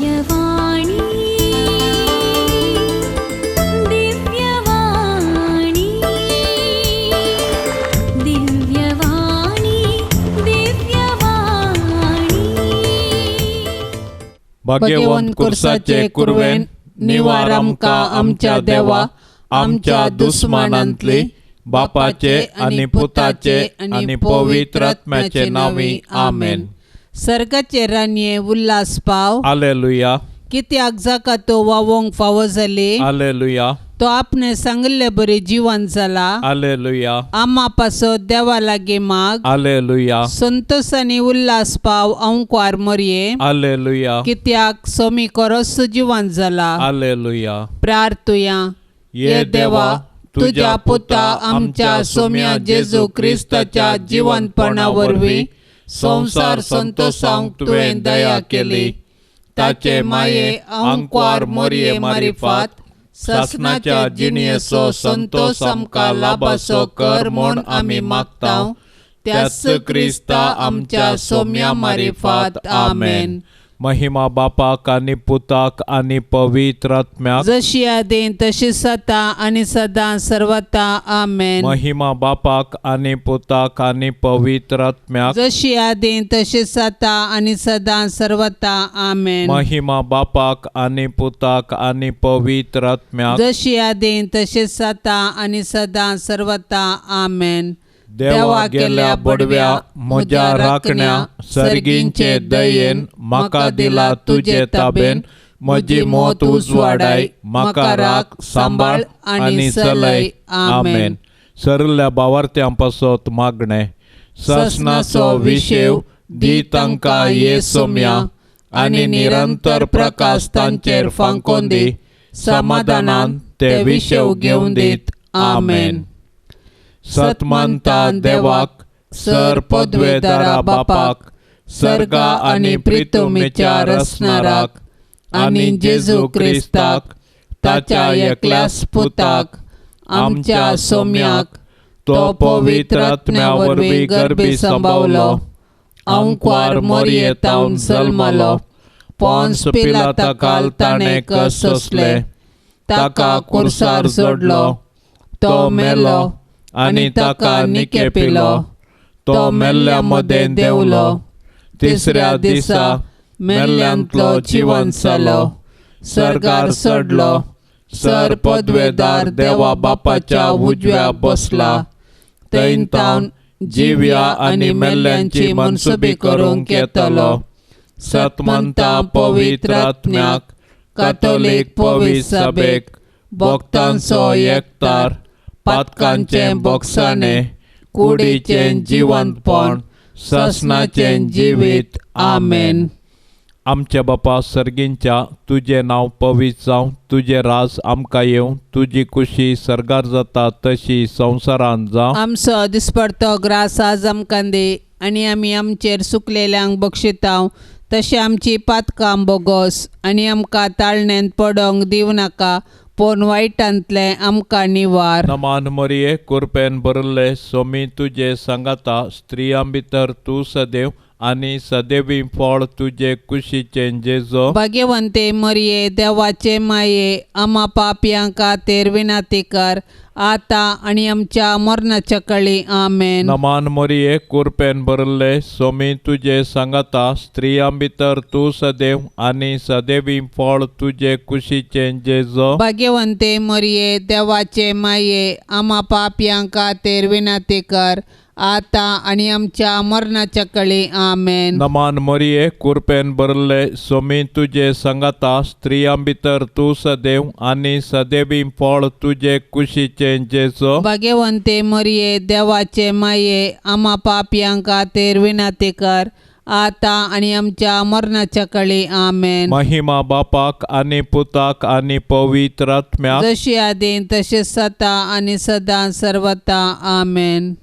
दिव्यवाणी, दिव्यवाणी, दिव्यवाणी, दिव्यवाणी. भाग्यवंत कुर्साचे कुरवेन निवार आमकां आमच्या देवा, आमच्या दुस्मानांतली, बापाचे आनी पुताचे आनी पवित्र आत्म्याचे नांवी. आमेन. सर्गाचे रानये उल्हास पाव. आलेलुया. कित्याक जाका तो वावोंक फावो जाली. आलेलुया. तो आपणे सांगिल्ले बरी जिवन जाला. आलेलुया. आमा पासत देवा लागीं माग. आलेलुया. संतोष आनी उल्हास पाव अंकवार मरये. आलेलुया. कित्याक सोमी कोरोस जिवन जाला. आलेलुया. प्रार्थुया. ये देवा, तुझ्या पुता आमच्या सोम्या जेजू क्रिस्ताच्या जिवंतपणा वरवीं संवसार संतोषांक तुवें दया केली. ताचे माये आंकवार मोरये मारिफात सासनाच्या जिणयेचो संतोष आमकां लाभाचो कर म्हूण आमी मागता, त्याच क्रिस्ता आमच्या सोम्या मारिफात. आमेन. महिमा बापाक आनी पुताक आनी पवित्र आत्म्याक, जशी आदीं तशी सता आनी सदां सर्वता. आमेन. महिमा बापाक आनी पुताक आनी पवित्र आत्म्याक, जशी आदीं तशी सता आनी सदां सर्वता. आमेन. महिमा बापाक आनी पुताक आनी पवित्र आत्म्याक, जशी आदीं तशी सता आनी सदां सर्वता. आमेन. देवा गेल्या बडव्या म्हज्या राखण्या, सर्गींचे दयेन म्हाका दिला तुजे ताबेन. म्हजी मौत उजवाडाय, म्हाका राख, सांबाळ आनी चलय. आमेन. सरल्या बावार्थ्यां पासत मागणें. ससनाचो विशेव दी तांकां ये सोम्या, आनी निरंतर प्रकाश तांचेर फांकोन दी. समाधानान ते विशेव घेवन दीत. आमेन. सतमानता देवाक, सर पदवेदारा बापाक, सर्गा आनी प्रितुमेच्या रसनाराक, आनी जेजू क्रिस्ताक ताच्या एकल्याच पुताक, आमच्या सोम्याक, तो पवित्र आत्म्या वरवीं गर्भी संभावलो, आंकवार मोरयेतावन जल्मलो, पोन्स पिलाता ताणें कस सोंसले, ताका कुर्सार जोडलो, तो मेलो आनी ताका निके पिलो, तो मेल्ल्या मदें देंवलो, तिसऱ्या दिसा मेल्ल्यांतलो जिवन जालो, सर्गार चडलो, सर पदवेदार देवा बापाच्या उजव्या बसला, थंय तावन जिव्या आनी मेल्ल्यांची मनसुबी करूंक येतलो. सतमंता पवित्र आत्म्याक, कातोलीक पवित्र सभेक, भक्तांचो एकतार, पातकांचें बोगसाणें, कुडीचें जिवंतपण, ससनाचें जिवीत. आमेन. आमच्या बापा सर्गींच्या, तुजें नांव पवित्र जावं, तुजें राज आमकां येवं, तुजी कुशी सर्गार जाता तशी संवसारांत जावं. आमचो दिसपडतो ग्रास आज आमकां दी, आनी आमी आमचेर सुकलेल्यांक बक्षितांव तशें आमची पातकां बोगोस, आनी आमकां ताळण्यांत पडोंक दिवं नाका, पूण वायटांतलें आमकां निवार. नमान मरिये, कुरपेन भरिल्ले, सोमी तुजे सांगाता, स्त्रियां भितर तूं सदैव आनी सदैवी फळ तुजे कुशीचें जेजो. भाग्यवंते मरिये, देवाचे माये, आमा पापयां खातीर विनंती कर, आतां आनी आमच्या मरणाच्या कळी. आमेन. नमान मरिये, कुरपेन भरिल्ले, सोमी तुजे सांगाता, स्त्रियां भितर तूं सदैव आनी सदैवी फळ तुजे कुशीचें जेजो. भाग्यवंते मरिये, देवाचे माये, आमा पापयां खातीर विनंती कर, आतां आनी आमच्या मरणाच्या कळी. आमेन. नमान मरिये, कुरपेन भरिल्ले, सोमी तुजे सांगाता, स्त्रियां भितर तूं सदैव आनी सदैवी फळ तुजे कुशीचें जेजो. भाग्यवंते मरिये, देवाचे माये, आमा पापयां खातीर विनंती कर, आतां आनी आमच्या मरणाच्या कळी. आमेन. महिमा बापाक आनी पुताक आनी पवित्र आत्म्याक, जशी आदीं तशी सता आनी सदां सर्वता. आमेन.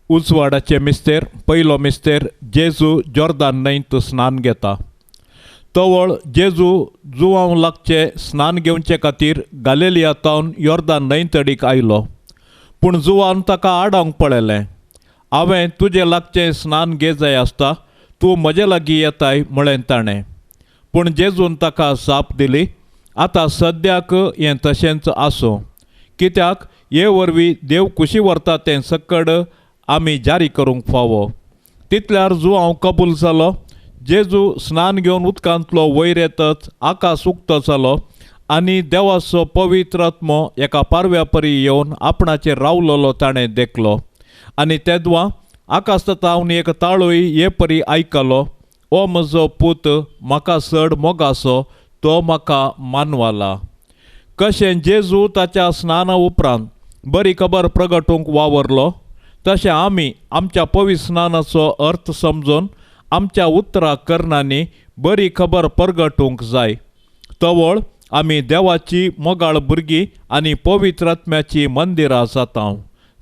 उजवाडाचे मिस्तेर. पयलो मिस्तेर, जेजू जोर्दान न्हंयत स्नान घेता. तवळ जेजू जुवांव लागचे स्नान घेवचे खातीर गालेलिया तावन योर्दान न्हंय तडीक आयलो. पूण जुवान ताका आडावंक पळयलें. हांवें तुजे लागचें स्नान घे जाय आसता, तूं म्हजे लागीं येताय म्हळें ताणें. पूण जेजून ताका जाप दिली, आतां सद्याक हें तशेंच आसूं, कित्याक हे वरवीं देव कुशी व्हरता तें सकड आमी जारी करूंक फावो. तितल्यार जुआंव कबूल जालो. जेजू स्नान घेवन उदकांतलो वयर येतच आकाश उक्तो जालो आनी देवाचो पवित्र आत्मो एका पारव्या परी येवन आपणाचेर रावलोलो ताणें देखलो. आनी तेदवा आकाशांत एक ताळोय हे परी आयकलो, ओ म्हजो पूत म्हाका चड मोगासो, तो म्हाका मानवाला. कशें जेजू ताच्या स्नाना उपरांत बरी खबर प्रगटूंक वावरलो, तशें आमी आमच्या पवित्र स्नानाचो अर्थ समजून आमच्या उतरा करणांनी बरी खबर परगटूंक जाय. तवळ आमी देवाची मोगाळ भुरगीं आनी पवित्र आत्म्याची मंदिरां जाता.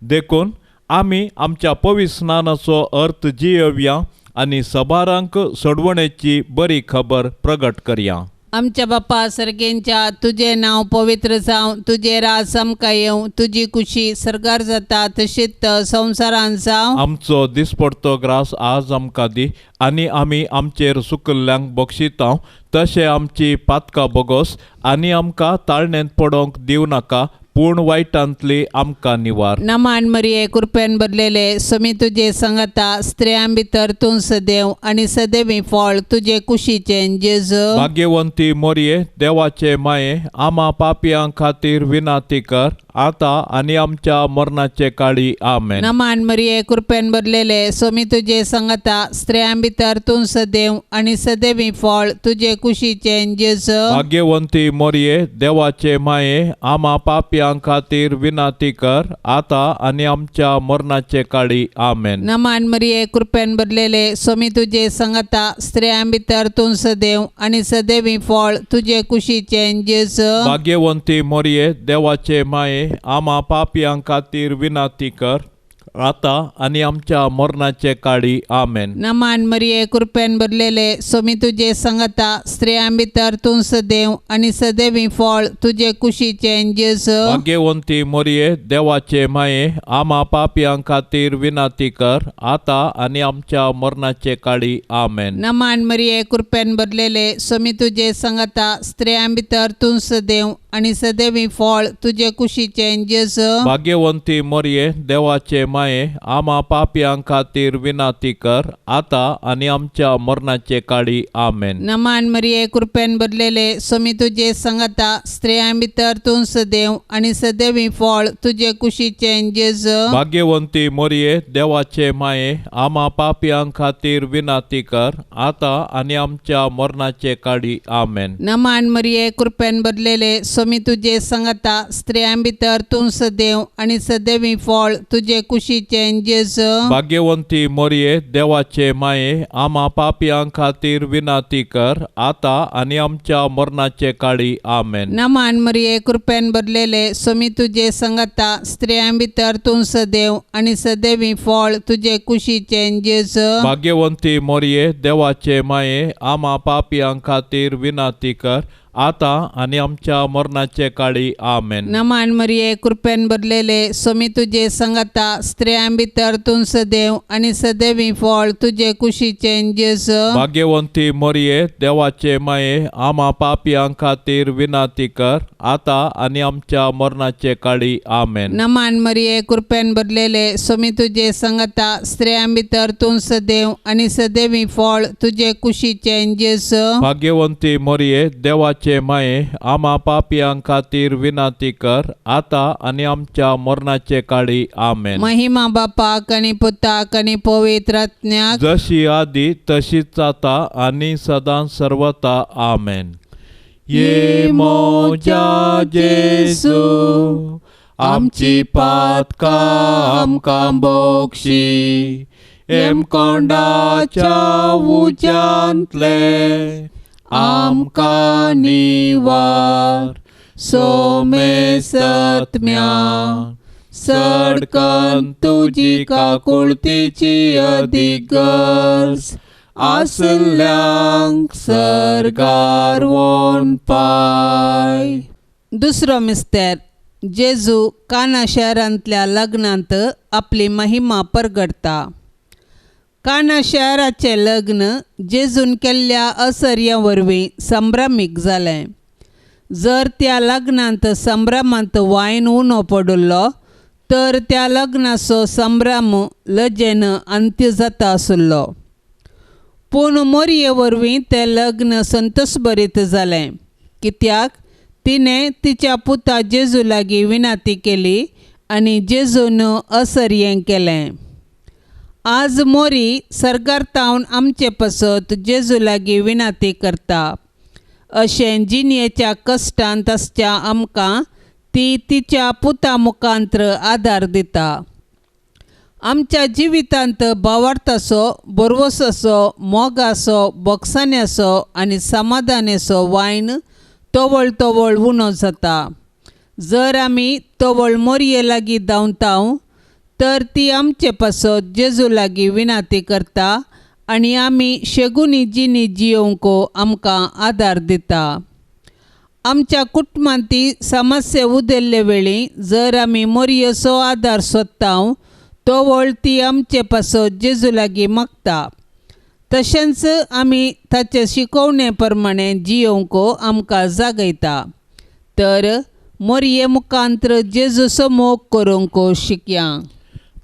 देखून आमी आमच्या पवित्र स्नानाचो अर्थ जियोवया आनी सबारांक सोडवणेची बरी खबर प्रगट करया. आमच्या बापा सर्गेंच्या, तुजें नांव पवित्र जावं, तुजें राज आमकां येवं, तुजी कुशी सर्गार जाता तशीच संवसारांत जावं. आमचो दिसपडतो ग्रास आज आमकां दी आनी आमी आमचेर सुकल्ल्यांक बक्षिता तशें आमची पातकां बोगोस आनी आमकां ताळण्यांत पडोवंक दिवं नाका, पूण वायटांतली आमकां निवार. नमान मरिये, कृपेन भरलेले, समी तुजे संगता, स्त्रियां भितर तूं सदैव आनी सदैवी फळ तुजे कुशीचें जेजू. भाग्यवंती मोरये, देवाचे माये, आमा पापयां खातीर विनाती कर आतां आनी आमच्या मरणाचे काळी. आमेन. नमान मरिये, कृपेन भरलेले, समी तुजे संगता, स्त्रियां भितर तूं सदैव आनी सदैवी फळ तुजे कुशीचें जेजू. भाग्यवंती मोरये, देवाचे माये, आमा पापयां खातीर विनाती कर आतां आनी आमच्या मरणाचे काळी. आमेन. नमान मरिये, कृपेन भरलेले, समी तुजे संगता, स्त्रियां भितर तूं सदैव आनी सदैवी फळ तुजे कुशीचें जेजू. भाग्यवंती मोरये, देवाचे माये, आमा पापयां खातीर विनाती कर आतां आनी आमच्या मरणाचे काळी. आमेन. नमान मरिये, कृपेन भरलेले, समी तुजे संगता, स्त्रियां भितर तूं सदैव आनी सदैवी फळ तुजे कुशीचें जेजू. भाग्यवंती मोरये, देवाचे माये, आमा पापयां खातीर विनाती कर आतां आनी आमच्या मरणाचे काळी. आमेन. नमान मरिये, कृपेन भरलेले, समी तुजे संगता, स्त्रियां भितर तूं सदैव आनी सदैवी फळ तुजे कुशीचें जेजू. भाग्यवंती मोरये, देवाचे माये, आमा पापयां खातीर विनाती कर आतां आनी आमच्या मरणाचे काळी. आमेन. नमान मरिये, कृपेन भरलेले, समी तुजे संगता, स्त्रियां भितर तूं सदैव आनी सदैवी फळ तुजे कुशीचें जेजू. भाग्यवंती मोरये, देवाचे माये, आमा पापयां खातीर विनाती कर आतां आनी आमच्या मरणाचे काळी. आमेन. नमान मरिये, कृपेन भरलेले, समी तुजे संगता, स्त्रियां भितर तूं सदैव आनी सदैवी फळ तुजे कुशीचें जेजू. भाग्यवंती मोरये, देवाचे माये, आमा पापयां खातीर विनाती कर आतां आनी आमच्या मरणाचे काळी. आमेन. नमान मरिये, कृपेन भरलेले, समी तुजे संगता, स्त्रियां भितर तूं सदैव आनी सदैवी फळ तुजे कुशीचें जेजू. भाग्यवंती मोरये, देवाचे माये, आमा पापयां खातीर विनाती कर आतां आनी आमच्या मरणाचे काळी. आमेन. नमान मरिये, कृपेन भरलेले, समी तुजे संगता, स्त्रियां भितर तूं सदैव आनी सदैवी फळ तुजे कुशीचें जेजू. भाग्यवंती मोरये, देवाचे माये, आमा पापयां खातीर विनाती कर आतां आनी आमच्या मरणाचे काळी. आमेन. नमान मरिये, कृपेन भरलेले, समी तुजे संगता, स्त्रियां भितर तूं सदैव आनी सदैवी फळ तुजे कुशीचें जेजू. भाग्यवंती मोरये, देवाचे माये, आमा पापयां खातीर विनाती कर आतां आनी आमच्या मरणाचे काळी. आमेन. महिमा बापाक आनी पुताक आनी पवित्र आत्म्याक, जशी आदी तशीच आतां आनी सदां सर्वता. आमेन. ये मोजा जेजू, आमची पातकां आमकां बोक्षी, हेमकोंडाच्या उज्यांतले आमकां निवार, सोमेसत्म्या सडकन तुजी काकुळतीची अदीक गरज आसल्यांक सर्गार वोन पाय. दुसरो मिस्तेर, जेजू काना शहरांतल्या लग्नांत आपली महिमा परगटता. काना शहराचें लग्न जेजून केल्ल्या असर्या वरवीं संभ्रमीक जालें. जर त्या लग्नांत संभ्रमांत वायन उणो पडिल्लो तर त्या लग्नाचो संभ्रम लजेन अंत्य जाता आशिल्लो. पूण मोरये वरवीं तें लग्न संतोशभरीत जालें, कित्याक तिणें तिच्या पुता जेजू लागीं विनंती केली आनी जेजून असर्यें केलें. आज मोरी सर्गार तावन आमचे पासत जेजू लागीं विनंती करता. अशें जिणेच्या कश्टांत आसच्या आमकां ती तिच्या पुता मुखांत्र आदार दिता. आमच्या जिवितांत भावार्थाचो, भरवंसाचो, मोगाचो, बोगसाण्याचो आनी समाधानाचो वायन तवळ तवळ उणो जाता. जर आमी तवळ मोरये लागीं धांवताव तर ती आमचे पासत जेजू लागीं विनंती करता आनी आमी शेगुनी जिणी जियोवंक आमकां आदार दिता. आमच्या कुटुंबांत ती समस्या उदेल्ले वेळी जर आमी मोरयेचो आदार सोदताव तवळ ती आमचे पासत जेजू लागीं मागता. तशेंच आमी ताचे शिकोवणे प्रमाणे जियोवंक आमकां जागयता. तर मोरये मुखांत्र जेजूचो मोग करूंक शिकया.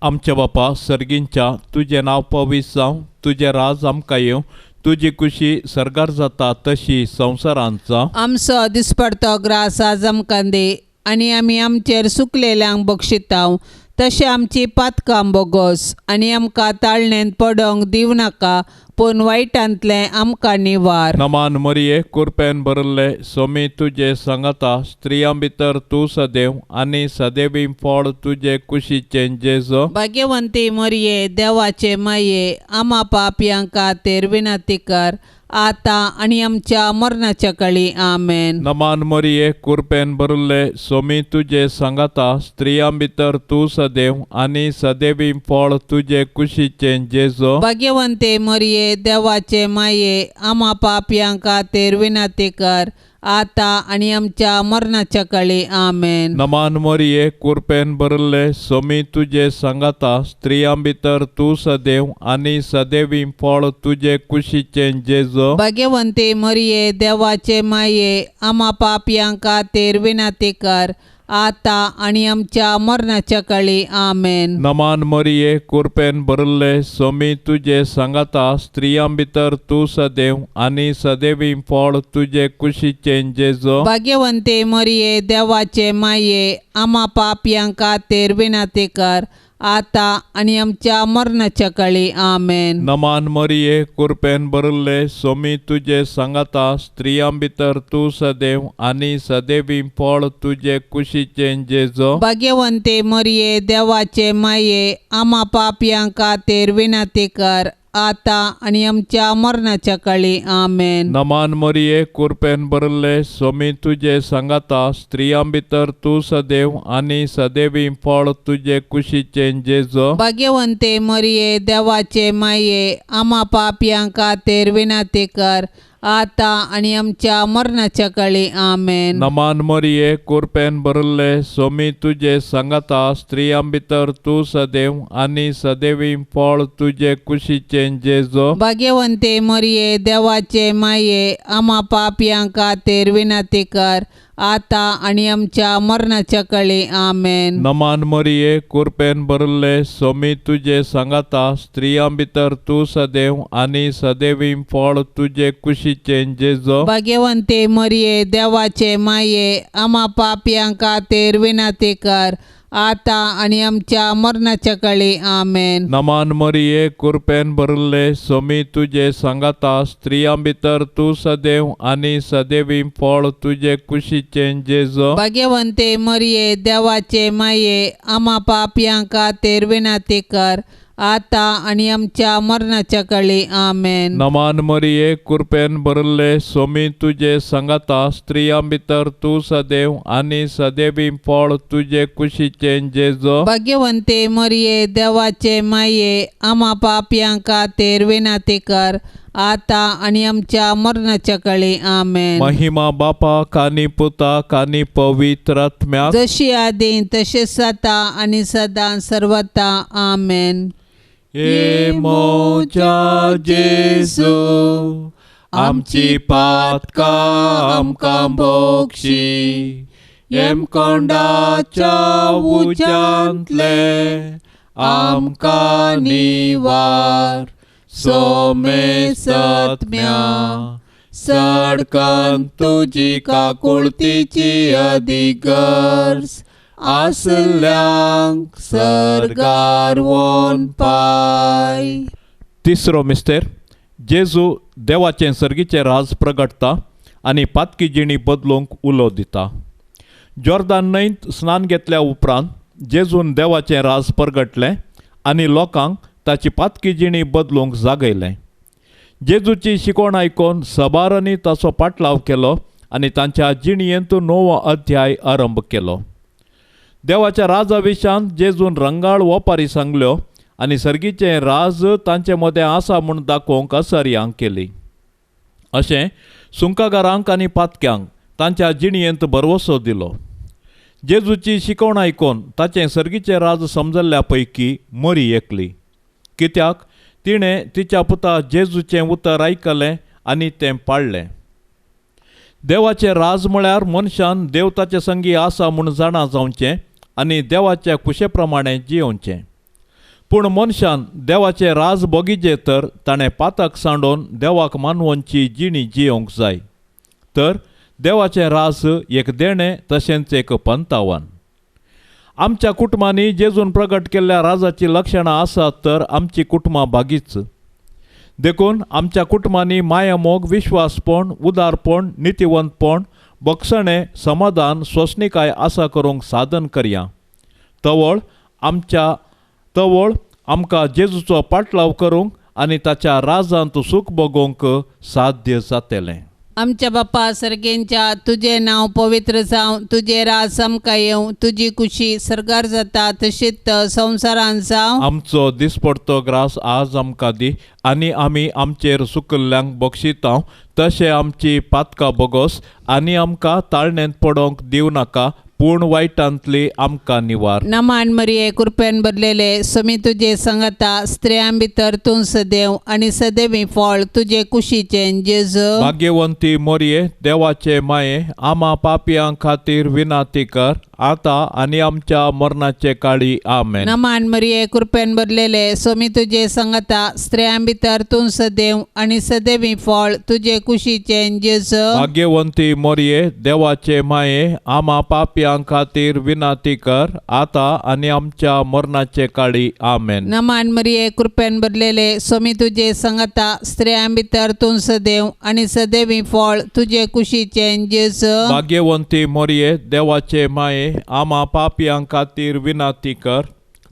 आमच्या बापा सर्गींच्या, तुजें नांव पवित्र जावं, तुजें राज आमकां येवं, तुजी खुशी सर्गार जाता तशी संवसारांत जावं. आमचो दिसपडतो ग्रास आज आमकां दी आनी आमी आमचेर सुकलेल्यांक बक्षिताव तशें आमची पातकां बोगोस आनी आमकां ताळणेंत पडोंक दिवं नाका, पूण वायटांतलें आमकां निवार. नमान मरिये, कुरपेन भरिल्ले, सोमी तुजे सांगाता, स्त्रियां भितर तूं सदैव आनी सदैवी फळ तुजे कुशीचें जेजो. भाग्यवंती मरिये, देवाचे माये, आमा पापयां खातीर विनंती कर, आतां आनी आमच्या मरणाच्या काळी. आमेन. नमान मरिये, कुरपेन भरिल्ले, सोमी तुजे सांगाता, स्त्रियां भितर तूं सदैव आनी सदैवी फळ तुजे कुशीचें जेजो. भाग्यवंती मरिये, देवाचे माये, आमा पापयां खातीर विनंती कर, आतां आनी आमच्या मरणाच्या काळी. आमेन. नमान मरिये, कुरपेन भरिल्ले, सोमी तुजे सांगाता, स्त्रियां भितर तूं सदैव आनी सदैवी फळ तुजे कुशीचें जेजो. भाग्यवंती मरिये, देवाचे माये, आमा पापयां खातीर विनंती कर, आतां आनी आमच्या मरणाच्या काळी. आमेन. नमान मरिये, कुरपेन भरिल्ले, सोमी तुजे सांगाता, स्त्रियां भितर तूं सदैव आनी सदैवी फळ तुजे कुशीचें जेजो. भाग्यवंती मरिये, देवाचे माये, आमा पापयां खातीर विनंती कर, आतां आनी आमच्या मरणाच्या काळी. आमेन. नमान मरिये, कुरपेन भरिल्ले, सोमी तुजे सांगाता, स्त्रियां भितर तूं सदैव आनी सदैवी फळ तुजे कुशीचें जेजो. भाग्यवंती मरिये, देवाचे माये, आमा पापयां खातीर विनंती कर, आतां आनी आमच्या मरणाच्या काळी. आमेन. नमान मरिये, कुरपेन भरिल्ले, सोमी तुजे सांगाता, स्त्रियां भितर तूं सदैव आनी सदैवी फळ तुजे कुशीचें जेजो. भाग्यवंती मरिये, देवाचे माये, आमा पापयां खातीर विनंती कर, आतां आनी आमच्या मरणाच्या काळी. आमेन. नमान मरिये, कुरपेन भरिल्ले, सोमी तुजे सांगाता, स्त्रियां भितर तूं सदैव आनी सदैवी फळ तुजे कुशीचें जेजो. भाग्यवंती मरिये, देवाचे माये, आमा पापयां खातीर विनंती कर, आतां आनी आमच्या मरणाच्या काळी. आमेन. नमान मरिये, कुरपेन भरिल्ले, सोमी तुजे सांगाता, स्त्रियां भितर तूं सदैव आनी सदैवी फळ तुजे कुशीचें जेजो. भाग्यवंती मरिये, देवाचे माये, आमा पापयां खातीर विनंती कर, आतां आनी आमच्या मरणाच्या काळी. आमेन. नमान मरिये, कुरपेन भरिल्ले, सोमी तुजे सांगाता, स्त्रियां भितर तूं सदैव आनी सदैवी फळ तुजे कुशीचें जेजो. भाग्यवंती मरिये, देवाचे माये, आमा पापयां खातीर विनंती कर, आतां आनी आमच्या मरणाच्या काळी. आमेन. नमान मरिये, कुरपेन भरिल्ले, सोमी तुजे सांगाता, स्त्रियां भितर तूं सदैव आनी सदैवी फळ तुजे कुशीचें जेजो. भाग्यवंती मरिये, देवाचे माये, आमा पापयां खातीर विनंती कर, आतां आनी आमच्या मरणाच्या काळी. आमेन. महिमा बापाक आनी पुताक आनी पवित्र आत्म्याक, जशी आदी तशेंच आतां आनी सदां सर्वता. आमेन. हे म्हज्या जेजू आमची पातकां आमकां बक्षी, येमकोंडाच्या उज्यांतले आमकां निवार. सोमेसत्म्या सडकन तुजी काकुळतीची अधिगर्ज आसल्यांक सर्गार वोन पाय. तिसरो मिस्तेर, जेजू देवाचें सर्गीचें राज प्रगटता आनी पातकी जिणी बदलूंक उलो दिता. जॉर्दान न्हंयत स्नान घेतल्या उपरांत जेजून देवाचें राज परगटलें आनी लोकांक ताची पातकी जिणी बदलूंक जागयलें. जेजूची शिकवण आयकून सबारांनी ताचो पाटलाव केलो आनी तांच्या जिणयेंत नवो अध्याय आरंभ केलो. देवाच्या राजा विशांत जेजून रंगाळ ओपारी सांगल्यो आनी सर्गीचें राज तांचे मदें आसा म्हूण दाखोवंक असर्यांक केली. अशें सुंकागारांक आनी पातक्यांक तांच्या जिणयेंत भरवसो दिलो. जेजूची शिकवण आयकून ताचें सर्गीचें राज समजल्ल्या पैकी मरी एकली, कित्याक तिणें तिच्या पुता जेजूचें उतर आयकलें आनी तें पाळ्ळें. देवाचें राज म्हळ्यार मनशान देव ताचे संगी आसा म्हूण जाणा जावचें आनी देवाच्या कुशे प्रमाणें जियोवचें. पूण मनशान देवाचें राज बगीचे तर ताणें पातक सांडोवन देवाक मानवोनची जिणी जियोवंक जाय. तर देवाचें राज एक देणें तशेंच एक पंतावन. आमच्या कुटुंबांनी जेजून प्रगट केल्ल्या राजाचीं लक्षणां आसात तर आमची कुटुंबां बागीच. देखून आमच्या कुटुंबांनी मायामोग, विश्वासपण, उदारपण, नितिवंतपण, बक्षणें, समाधान, सोंसणीकाय आसा करूंक साधन करया. तवळ आमकां जेजूचो पाटलाव करूंक आनी ताच्या राजांत सूख भोगोवंक साध्य जातलें. आमच्या बापा सर्गेंच्या तुजें नांव पवित्र जावं, तुजें राज आमकां येवं, तुजी कुशी सर्गार जाता तशीच संवसारान जावं. आमचो दिसपडतो ग्रास आज आमकां दी आनी आमी आमचेर सुकल्ल्यांक बक्षितांव तशें आमची पातकां बोगोस आनी आमकां ताळणेंत पडोवंक दिवं नाका, पूण वायटांतली आमकां निवार. नमान मरिये कृपेन भरलेले समी तुजे संगता, स्त्रियां भितर तूं सदैव आनी सदैवी फळ तुजे कुशीचें जेजू. भाग्यवंती मोरये देवाचे माये आमा पापयां खातीर विनाती कर आतां आनी आमच्या मरणाचे काळी. आमेन. नमान मरिये कृपेन भरलेले समी तुजे संगता, स्त्रियां भितर तूं सदैव आनी सदैवी फळ तुजे कुशीचें जेजू. भाग्यवंती मोरये देवाचे माये आमा पापयां खातीर विनाती कर आतां आनी आमच्या मरणाचे काळी. आमेन. नमान मरिये कृपेन भरलेले समी तुजे संगता, स्त्रियां भितर तूं सदैव आनी सदैवी फळ तुजे कुशीचें जेजू. भाग्यवंती मोरये देवाचे माये आमा पापयां खातीर विनाती कर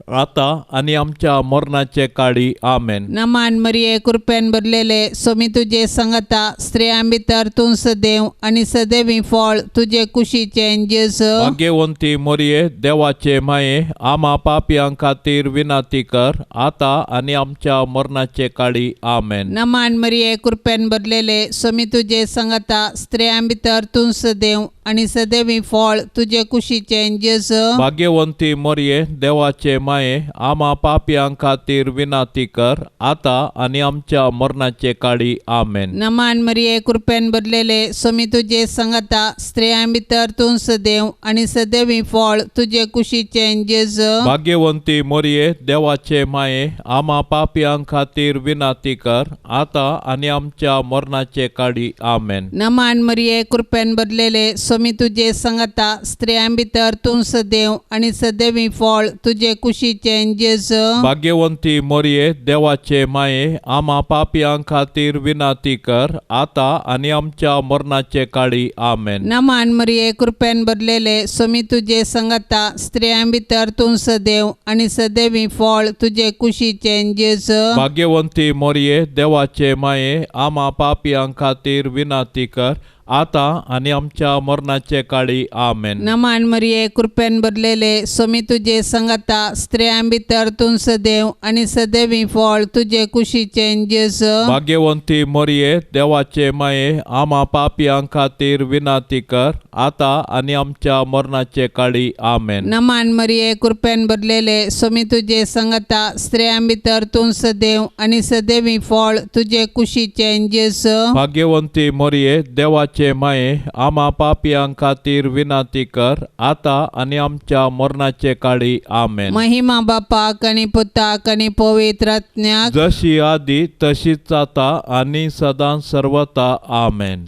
आतां आनी आमच्या मरणाचे काळी. आमेन. नमान मरिये कृपेन भरलेले समी तुजे संगता, स्त्रियां भितर तूं सदैव आनी सदैवी फळ तुजे कुशीचें जेजू. भाग्यवंती मोरये देवाचे माये आमा पापयां खातीर विनाती कर आतां आनी आमच्या मरणाचे काळी. आमेन. नमान मरिये कृपेन भरलेले समी तुजे संगता, स्त्रियां भितर तूं सदैव आनी सदैवी फळ तुजे कुशीचें जेजू. भाग्यवंती मोरये देवाचे माये आमा पापयां खातीर विनाती कर आतां आनी आमच्या मरणाचे काळी. आमेन. नमान मरिये कृपेन भरलेले समी तुजे संगता, स्त्रियां भितर तूं सदैव आनी सदैवी फळ तुजे कुशीचें जेजू. भाग्यवंती मोरये देवाचे माये आमा पापयां खातीर विनाती कर आतां आनी आमच्या मरणाचे काळी. आमेन. नमान मरिये कृपेन भरलेले समी तुजे संगता, स्त्रियां भितर तूं सदैव आनी सदैवी फळ तुजे कुशीचें जेजू. भाग्यवंती मोरये देवाचे माये आमा पापयां खातीर विनाती कर आतां आनी आमच्या मरणाचे काळी. आमेन. नमान मरिये कृपेन भरलेले समी तुजे संगता, स्त्रियां भितर तूं सदैव आनी सदैवी फळ तुजे कुशीचें जेजू. भाग्यवंती मोरये देवाचे माये आमा पापयां खातीर विनाती कर आतां आनी आमच्या मरणाचे काळी. आमेन. नमान मरिये, कृपेन भरलेले, सोमी तुजे संगता, स्त्रियां भितर तूं सदैव आनी सदैवी फळ तुजे कुशीचें जेजू. भाग्यवंती मरिये, देवाचे माये, आमा पापयां खातीर विनंती कर, आतां आनी आमच्या मरणाचे काळी. आमेन. नमान मरिये, कृपेन भरलेले, सोमी तुजे संगता, स्त्रियां भितर तूं सदैव आनी सदैवी फळ तुजे कुशीचें जेजू. भाग्यवंती मरिये, देवाचे माये, आमा पापयां खातीर विनंती कर, आतां आनी आमच्या मरणाचे काळी. आमेन. महिमा बापाक आनी पुताक आनी पवित्र आत्म्याक, जशी आदी तशीच आतां आनी सदां सर्वता. आमेन.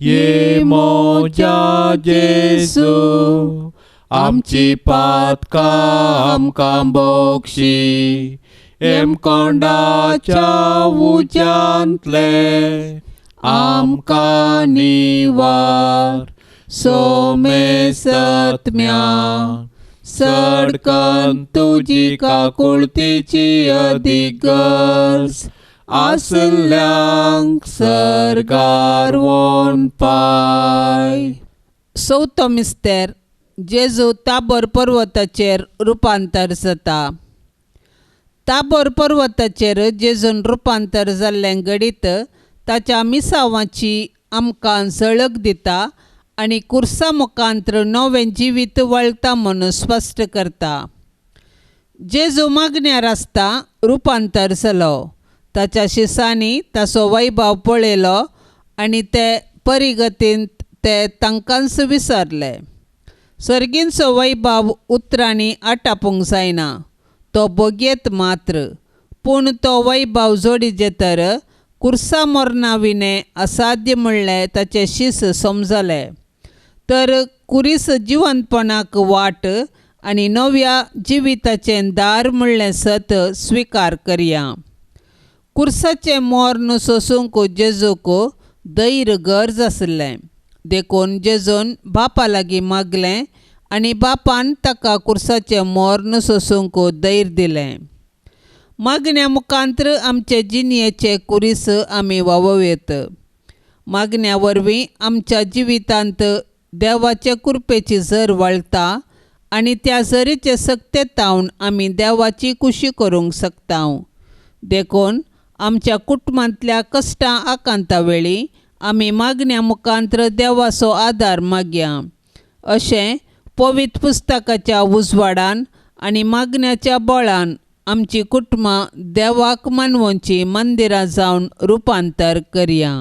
ये मोजा जेजू, आमची पातकां आमकां बोक्षी, हेमकोंडाच्या उज्यांतले आमकां निवार, सोमेसत्म्या सडकन तुजी काकुळतीची अदीक गरज आसल्यांक सर्गार वोन पाय. चवथो मिस्तेर, जेजू ताबोर पर्वताचेर रुपांतर जाता. ताबोर पर्वताचेर जेजून रुपांतर जाल्लें घडीत ताच्या मिसावाची आमकां झळक दिता आनी कुर्सा मुखांत्र नवें जिवीत वळटा म्हणून स्पश्ट करता. जेजू मागण्यार आसता रुपांतर जालो. ताच्या शिसांनी ताचो वैभव पळयलो आनी ते परिगतींत ते तांकांच विसरले. सर्गींचो वैभव उतरांनी आटापूंक जायना, तो बोगयेत मात्र, पूण तो वैभव जोडीजे तर कुर्सा मरणा विणें असाध्य म्हणलें ताचें शीस समजलें. तर कुरीस जिवंतपणाक वाट आनी नव्या जिविताचें दार म्हणलें सत स्विकार करया. कुर्साचें मर्ण सोसूंक जेजूक धैर्य गरज आसलें, देखून जेजून बापा लागीं मागलें आनी बापान ताका कुर्साचें मर्ण सोसूंक धैर्य दिलें. मागण्या मुखांत्र आमचे जिणेचे कुरीस आमी वावोवयेत. मागण्या वरवीं आमच्या जिवितांत देवाचे कृपेची झर वळटा आनी त्या झरीचे सक्ते तावन आमी देवाची खुशी करूंक शकता. देखून आमच्या कुटुंबांतल्या कश्टां आकांता वेळी आमी मागण्या मुखांत्र देवाचो आदार मागया. अशें पवित्र पुस्तकाच्या उजवाडान आनी मागण्याच्या बळान आमची कुटुंबां देवाक मानवची मंदिरां जावन रुपांतर करया.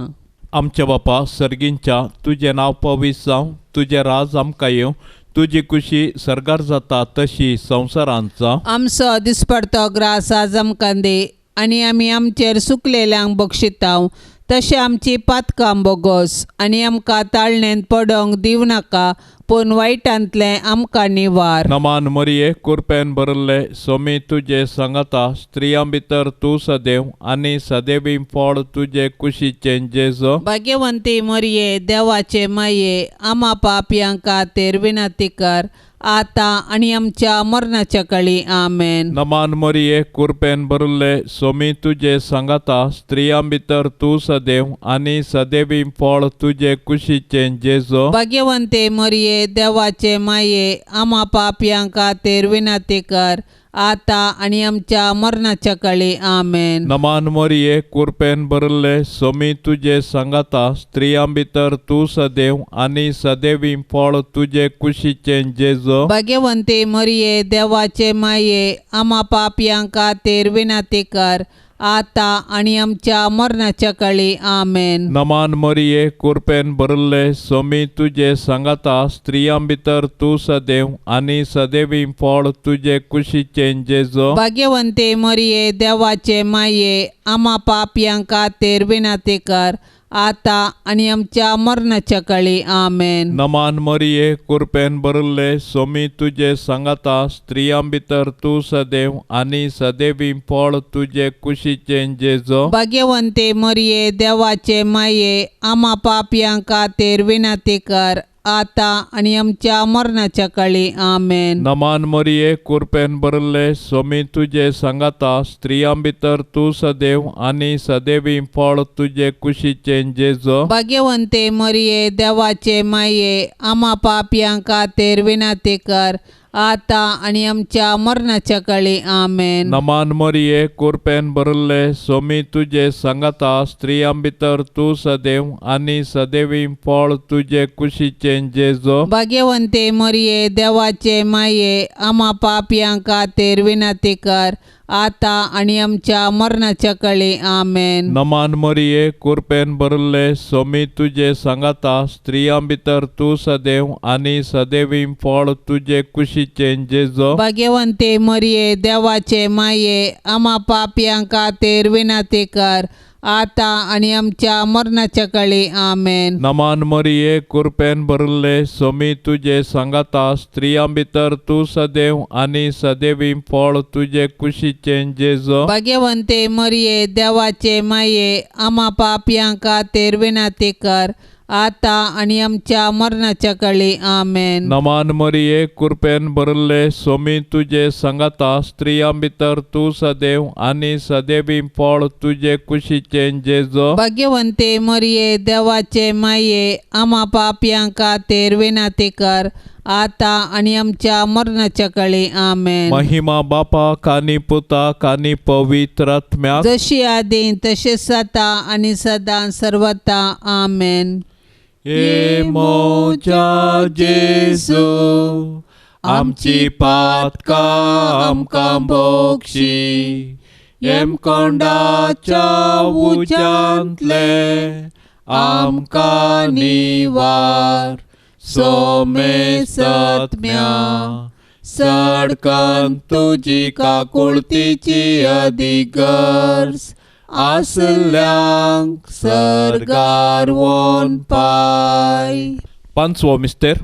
आमच्या बापा सर्गींच्या, तुजें नांव पवित्र जावं, तुजें राज आमकां येवं, तुजी खुशी सर्गार जाता तशी संवसारांत जावं. आमचो दिसपडतो ग्रास आज आमकां दी आनी आमी आमचेर सुकलेल्यांक बक्षितांव तशें आमची पातकां बोगोस आनी आमकां ताळणेंत पडोंक दिवं नाका, पूण वायटांतलें आमकां निवार. नमान मरिये, कुरपेन भरिल्ले, सोमी तुजे सांगाता, स्त्रियां भितर तूं सदैव आनी सदैवी फळ तुजे कुशीचें जेजू. भाग्यवंती मरिये, देवाचे माये, आमा पापयां खातीर विनंती कर, आतां आनी आमच्या मरणाच्या काळी. आमेन. नमान मरिये, कुरपेन भरिल्ले, सोमी तुजे सांगाता, स्त्रियां भितर तूं सदैव आनी सदैवी फळ तुजे कुशीचें जेजू. भाग्यवंती मरिये, देवाचे माये, आमा पापयां खातीर विनंती कर, आतां आनी आमच्या मरणाच्या काळी. आमेन. नमान मरिये, कुरपेन भरिल्ले, सोमी तुजे सांगाता, स्त्रियां भितर तूं सदैव आनी सदैवी फळ तुजे कुशीचें जेजू. भाग्यवंती मरिये, देवाचे माये, आमा पापयां खातीर विनंती कर, आतां आनी आमच्या मरणाच्या काळी. आमेन. नमान मरिये, कुरपेन भरिल्ले, सोमी तुजे सांगाता, स्त्रियां भितर तूं सदैव आनी सदैवी फळ तुजे कुशीचें जेजू. भाग्यवंती मरिये, देवाचे माये, आमा पापयां खातीर विनंती कर, आतां आनी आमच्या मरणाच्या काळी. आमेन. नमान मरिये, कुरपेन भरिल्ले, सोमी तुजे सांगाता, स्त्रियां भितर तूं सदैव आनी सदैवी फळ तुजे कुशीचें जेजू. भाग्यवंती मरिये, देवाचे माये, आमा पापयां खातीर विनंती कर, आतां आनी आमच्या मरणाच्या काळी. आमेन. नमान मरिये, कुरपेन भरले, सोमी तुजे सांगाता, स्त्रियां भितर तूं सदैव आनी सदैवी फळ तुजे कुशीचें जेजो. भाग्यवंते मरिये, देवाचे माये, आमा पापयां खातीर विनंती कर, आतां आनी आमच्या मरणाच्या काळी. आमेन. नमान मरिये, कुरपेन भरले, सोमी तुजे सांगाता, स्त्रियां भितर तूं सदैव आनी सदैवी फळ तुजे कुशीचें जेजो. भाग्यवंते मरिये, देवाचे माये, आमा पापयां खातीर विनंती कर, आतां आनी आमच्या मरणाच्या काळी. आमेन. नमान मरिये, कुरपेन भरले, सोमी तुजे सांगाता, स्त्रियां भितर तूं सदैव आनी सदैवी फळ तुजे कुशीचें जेजो. भाग्यवंते मरिये, देवाचे माये, आमा पापयां खातीर विनंती कर, आतां आनी आमच्या मरणाच्या काळी. आमेन. नमान मरिये, कुरपेन भरले, सोमी तुजे सांगाता, स्त्रियां भितर तूं सदैव आनी सदैवी फळ तुजे कुशीचें जेजो. भाग्यवंते मरिये, देवाचे माये, आमा पापयां खातीर विनंती कर, आतां आनी आमच्या मरणाच्या काळी. आमेन. नमान मरिये, कुरपेन भरले, सोमी तुजे सांगाता, स्त्रियां भितर तूं सदैव आनी सदैवी फळ तुजे कुशीचें जेजो. भाग्यवंते मरिये, देवाचे माये, आमा पापयां खातीर विनंती कर, आतां आनी आमच्या मरणाच्या काळी. आमेन. महिमा बापाक आनी पुताक आनी पवित्र आत्म्याक, जशी आदी तशेंच आतां आनी सदां सर्वता. आमेन. हे मोजा जेजू, आमची पातकां आमकां भोगशी, हेमकोंडाच्या उज्यांतले आमकां निवार, सोमेसत्म्या सडकन तुजी काकुळतीची अधिगर्ज आसल्यांक सर्गार वोन पाय. पांचवो मिस्तेर,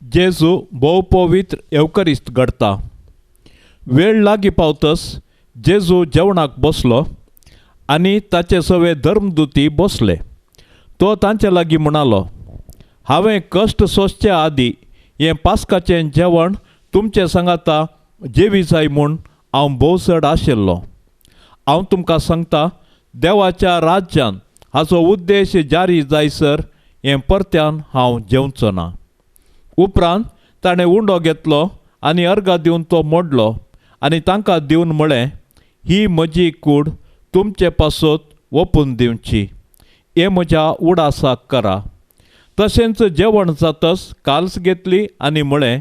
जेजू भोव पवित्र येवकरिस्त घडता. वेळ लागीं पावतस जेजू जेवणाक बसलो आनी ताचे सवे धर्मदुती बसले. तो तांचे लागीं म्हणालो, हांवें कश्ट सोंसचे आदीं हें पास्काचें जेवण तुमचे सांगाता जेवी जाय म्हूण हांव भोव चड आशिल्लो. हांव तुमकां सांगता, देवाच्या राज्यान हाचो उद्देश जारी जायसर हें परत्यान हांव जेवचो ना. उपरांत ताणें उंडो घेतलो आनी अर्गां दिवन तो मोडलो आनी तांकां दिवन म्हळें, ही म्हजी कूड तुमचे पासत ओपून दिवची, हें म्हज्या उडासाक करा. तशेंच जेवण जातच काल्स घेतली आनी म्हळें,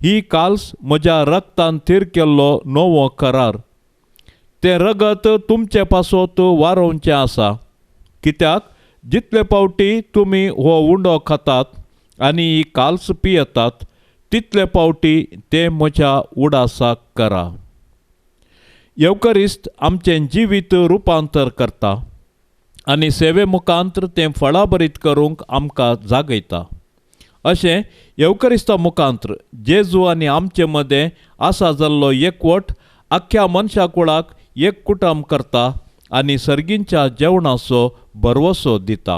ही काल्स म्हज्या रक्तान थीर केल्लो नवो करार, तें रगत तुमचे पासत वारोवचें आसा. कित्याक जितले पावटी तुमी हो उंडो खातात आनी ही काल्स पियेतात तितले पावटी तें म्हज्या उडासाक करा. येवकरिस्त आमचें जिवीत रुपांतर करता आनी सेवे मुखांत्र तें फळाभरीत करूंक आमकां जागयता. अशें येवकरिस्ता मुखांत्र जेजू आनी आमचे मदें आसा जाल्लो एकवट आख्ख्या मनशा कुळाक एक कुटम करता आनी सर्गींच्या जेवणाचो भरवसो दिता.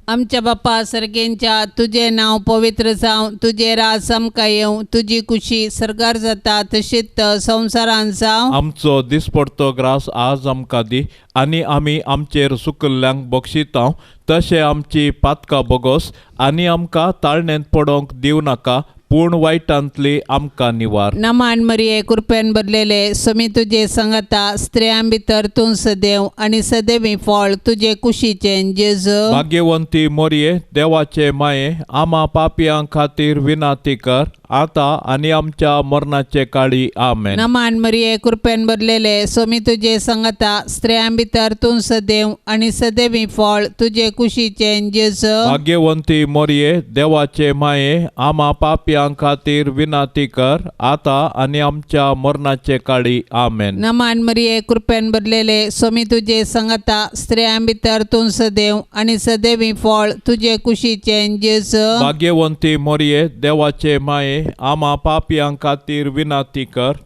आमच्या बापा सर्गेंच्या, तुजें नांव पवित्र जावं, तुजें राज आमकां येवं, तुजी कुशी सर्गार जाता तशीच संवसारान जावं. आमचो दिसपडतो ग्रास आज आमकां दी आनी आमी आमचेर सुकल्ल्यांक बक्षितांव तशें आमची पातकां बोगोस आनी आमकां ताळणेंत पडोवंक दिवं नाका, पूण वायटांतली आमकां निवार. नमान मरिये, कृपेन भरलेले, समी तुजे संगता, स्त्रियां भितर तूं सदैव आनी सदैवी फळ तुजे कुशीचें जेजू. भाग्यवंती मोरये, देवाचे माये, आमा पापयां खातीर विनाती कर, आतां आनी आमच्या मरणाचे काळी. आमेन. नमान मरिये, कृपेन भरलेले, समी तुजे संगता, स्त्रियां भितर तूं सदैव आनी सदैवी फळ तुजे कुशीचें जेजू. भाग्यवंती मोरये, देवाचे माये, आमा पापयां खातीर विनाती कर, आतां आनी आमच्या मरणाचे काळी. आमेन. नमान मरिये, कृपेन भरलेले, समी तुजे संगता, स्त्रियां भितर तूं सदैव आनी सदैवी फळ तुजे कुशीचें जेजू. भाग्यवंती मोरये, देवाचे माये, आमा पापयां खातीर विनाती कर,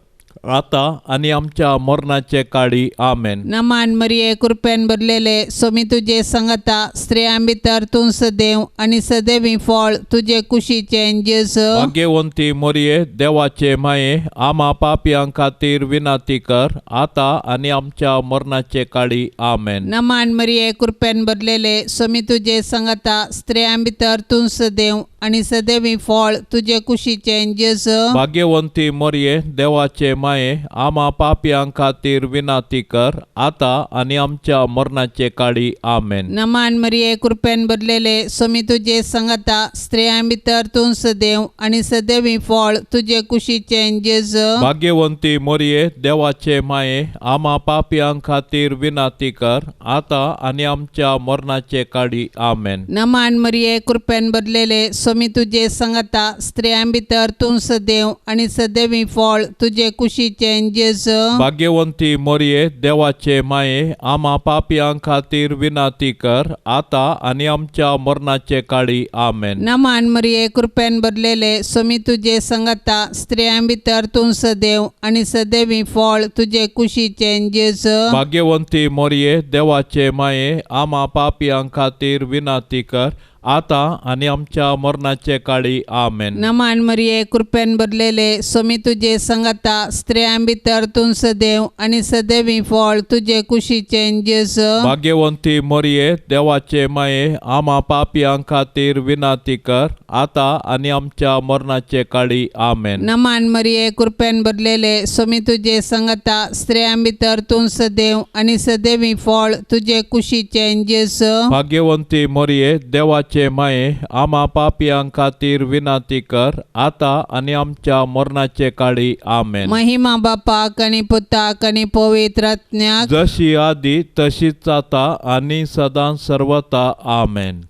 आतां आनी आमच्या मरणाचे काळी. आमेन. नमान मरिये, कृपेन भरलेले, सोमी तुजे संगता, स्त्रियां भितर तूं सदैव आनी सदैवी फळ तुजे कुशीचें जेजू. भाग्यवंती मोरये, देवाचे माये, आमा पापयां खातीर विनंती कर, आतां आनी आमच्या मरणाचे काळी. आमेन. नमान मरिये, कृपेन भरलेले, सोमी तुजे संगता, स्त्रियां भितर तूं सदैव आनी सदैवी फळ तुजे कुशीचें जेजू. भाग्यवंती मोरये, देवाचे माये, आमा पापयां खातीर विनंती कर, आतां आनी आमच्या मरणाचे काळी. आमेन. नमान मरिये, कृपेन भरलेले, सोमी तुजे संगता, स्त्रियां भितर तूं सदैव आनी सदैवी फळ तुजे कुशीचें जेजू. भाग्यवंती मोरये, देवाचे माये, आमा पापयां खातीर विनंती कर, आतां आनी आमच्या मरणाचे काळी. आमेन. नमान मरिये, कृपेन भरलेले, सोमी तुजे संगता, स्त्रियां भितर तूं सदैव आनी सदैवी फळ तुजे कुशीचें जेजू. भाग्यवंती मोरये, देवाचे माये, आमा पापयां खातीर विनंती कर, आतां आनी आमच्या मरणाचे काळी. आमेन. नमान मरिये, कृपेन भरलेले, सोमी तुजे संगता, स्त्रियां भितर तूं सदैव आनी सदैवी फळ तुजे कुशीचें जेजू. भाग्यवंती मोरये, देवाचे माये, आमा पापयां खातीर विनंती कर, आतां आनी आमच्या मरणाचे काळी. आमेन. नमान मरिये, कृपेन भरलेले, सोमी तुजे संगता, स्त्रियां भितर तूं सदैव आनी सदैवी फळ तुजे कुशीचें जेजू. भाग्यवंती मोरये, देवाचे माये, आमा पापयां खातीर विनंती कर, आतां आनी आमच्या मरणाचे काळी. आमेन. नमान मरिये, कृपेन भरलेले, सोमी तुजे संगता, स्त्रियां भितर तूं सदैव आनी सदैवी फळ तुजे कुशीचें जेजू. भाग्यवंती मोरये, देवाचे माये, आमा पापयां खातीर विनंती कर, आतां आनी आमच्या मरणाचे काळी. आमेन. महिमा बापाक आनी पुताक आनी पवित्र आत्म्याक, जशी आदी तशीच आतां आनी सदां सर्वता. आमेन.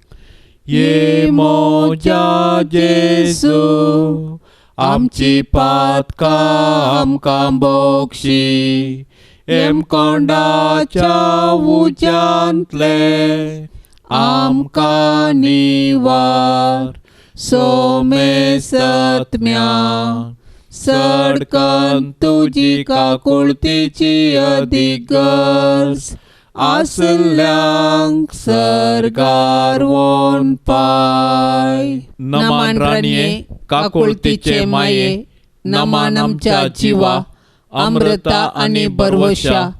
ये मोजा जेजू, आमची पातकां आमकां बोक्षी, हेमकोंडाच्या उज्यांतले आमकां निवार, सोमेसत्म्या सडकन तुजी काकुळतीची अदीक गरज आसल्यांक सर्गार वोन पाय. नमान राणये, काकुळतीचे माये, नमान आमच्या जिवा, अमृता आनी बरवशा,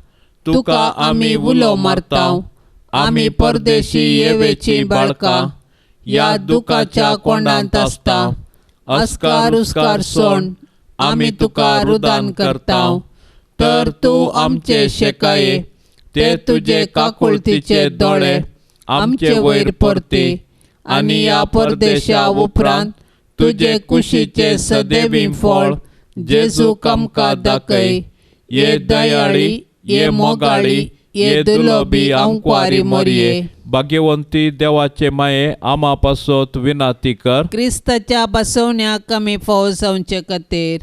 तुका आमी उलो मारता, आमी परदेशी येवेची बाळकां, ह्या दुखाच्या कोंडांत आसता, अस्कार उस्कार सोण आमी तुका रुदान करता, तर तूं आमचे शेकाये, ते तुजे काकुळतीचे दोळे आमचे वयर परती, आनी ह्या परदेशा उपरांत तुजे कुशीचे सदैवी फळ जेजूक आमकां दाखय. ये दयाळी, ये मोगाळी, ये दुलोबी आंकवारी मोरये, भाग्यवंती देवाचे माये, आमा पासत विनंती कर. क्रिस्ताच्या बसवण्याक आमी फावो जावचे खातीर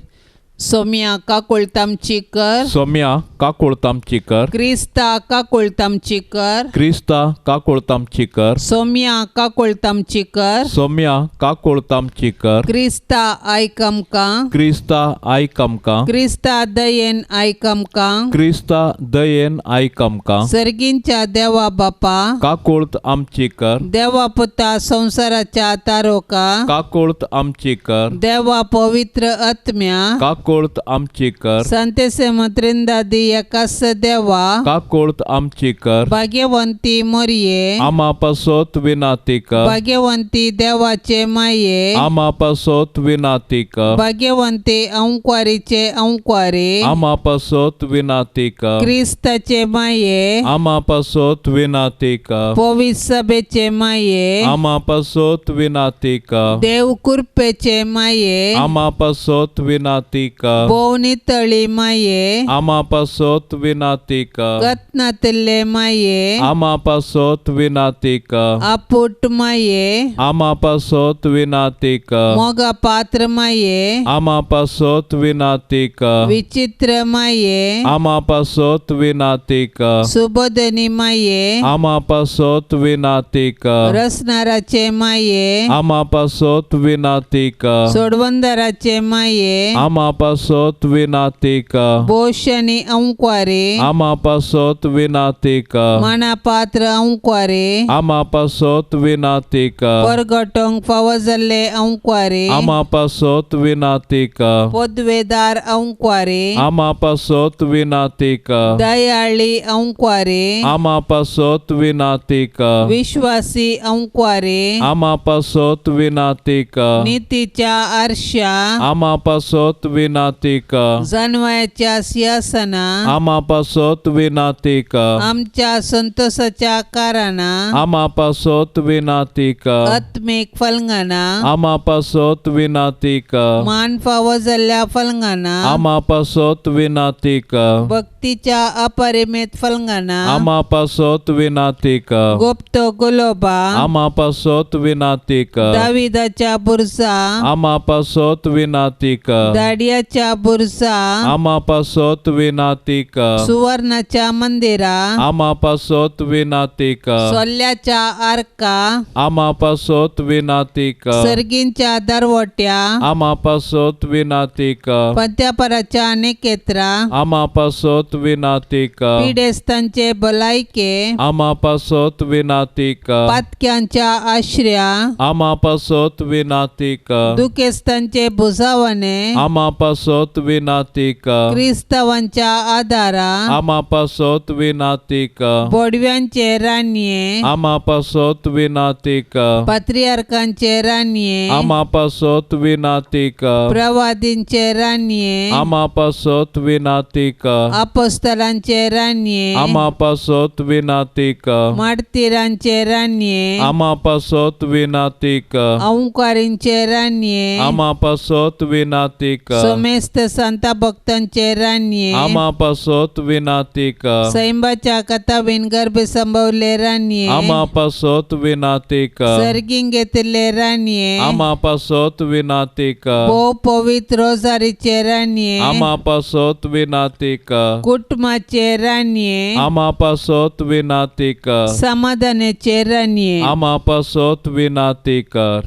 सोम्या काकुळतामची कर. सोम्या काकुळतामची कर. क्रिस्ता काकुळतामची कर. क्रिस्ता काकुळतामची कर. सोम्या काकुळतामची कर. सोम्या काकुळतामची कर. क्रिस्ता आयक आमकां. क्रिस्ता आयक आमकां. क्रिस्ता दयेन आयक आमकां. क्रिस्ता दयेन आयक आमकां. सर्गींच्या देवा बापा, काकुळत आमची कर. देवा पुता संवसाराच्या तारोका, काकुळत आमची कर. देवा पवित्र आत्म्या, काकुळत आमची कर. संतेसेम त्रिंदादी एकास देवा, काकुळत आमची कर. भाग्यवंती मोरये, आमा पासत विनंती कर. भाग्यवंती देवाचे माये, आमा पासत विनंती कर. भाग्यवंती अंकवारीचे अंकवारी, आमा पासत विनंती कर. क्रिस्ताचे माये, आमा पासत विनंती कर. पवित्र सभेचे माये, आमा पासत विनंती कर. देव कृपेचे माये, आमा पासत विनंती कर. भोव नितळी माये, आमा पासत विनंती कर. गतनातले माये, आमा पासत विनंती कर. आपुट माये, आमा पासत विनंती कर. मोगा पात्र माये, आमा पासत विनंती कर. विचित्र माये, आमा पासत विनंती कर. सुबोधनी माये, आमा पासत विनंती कर. रसनाराचे माये, आमा पासत विनंती कर. सोडवंदराचे माये, आमा पासत विनाती कर। बोशनी अंक्वारे आमा पासत विनाती कर। मानापात्र अंक्वारे आमा पासत विनाती कर। परगटोंक फावो जाल्ले अंक्वारे आमा पासत विनाती कर। पदवेदार अंक्वारे आमा पासत विनाती कर। दयाळी अंक्वारे आमा पासत विनाती कर। विश्वासी अंक्वारे आमा पासत विनाती कर। नितीच्या आरशा आमा पासत विनाती कर। जानवयाच्या सिंहासना आमा पासत विनाती कर। आमच्या संतोषाच्या कारणां आमा पासत विनाती कर। आत्मीक फलंगाना आमा पासत विनाती कर। मान फावो जाल्ल्या फलंगाना आमा पासत विनाती कर। भक्तीच्या अपरिमेत फलंगाना आमा पासत विनाती कर। गुप्त गुलोबा आमा पासत विनाती कर। दाविदाच्या बुरसा आमा पासत विनाती कर। दाडियाच्या बुरसा आमा पासत विनाती कर। सुवर्णाच्या मंदिरा आमा पासत विनाती कर। सोल्याच्या आर्का आमा पासत विनाती कर। सर्गींच्या दरवट्या आमा पासत विनाती कर। पंत्यापराच्या निकेत्रा आमा पासत विनाती कर। पिडेस्तांचे भलायके आमा पासत विनाती कर। पातक्यांच्या आश्र्या आमा पासत विनाती कर। दुखेस्तांचे भुजावणे आमा पासत विनाती कर। क्रिस्तावांच्या आदारा आमा पासत विनाती कर। बोडव्यांचे राणये आमा पासत विनाती कर। पात्रियार्कांचे राणये आमा पासत विनाती कर। प्रवादींचे राणये आमा पासत विनाती कर। अपोस्तलांचे राणये आमा पासत विनाती कर। मार्तीरांचे राणये आमा पासत विनाती कर। अंकारींचे राणये आमा पासत विनाती कर। समेस्त संता भक्तांचे राणये आमा पासत विनाती कर। सैंबाच्या कथावीन गर्भ संभवले राणये आमा पासत विनाती कर। सर्गीं घेतिल्ले राणये आमा पासत विनाती कर। भोव पवित्र रोजारीचे राणये आमा पासत विनाती कर। कुटुंबाचे राणये आमा पासत विनाती कर। समाधानाचे राणये आमा पासत विनाती कर।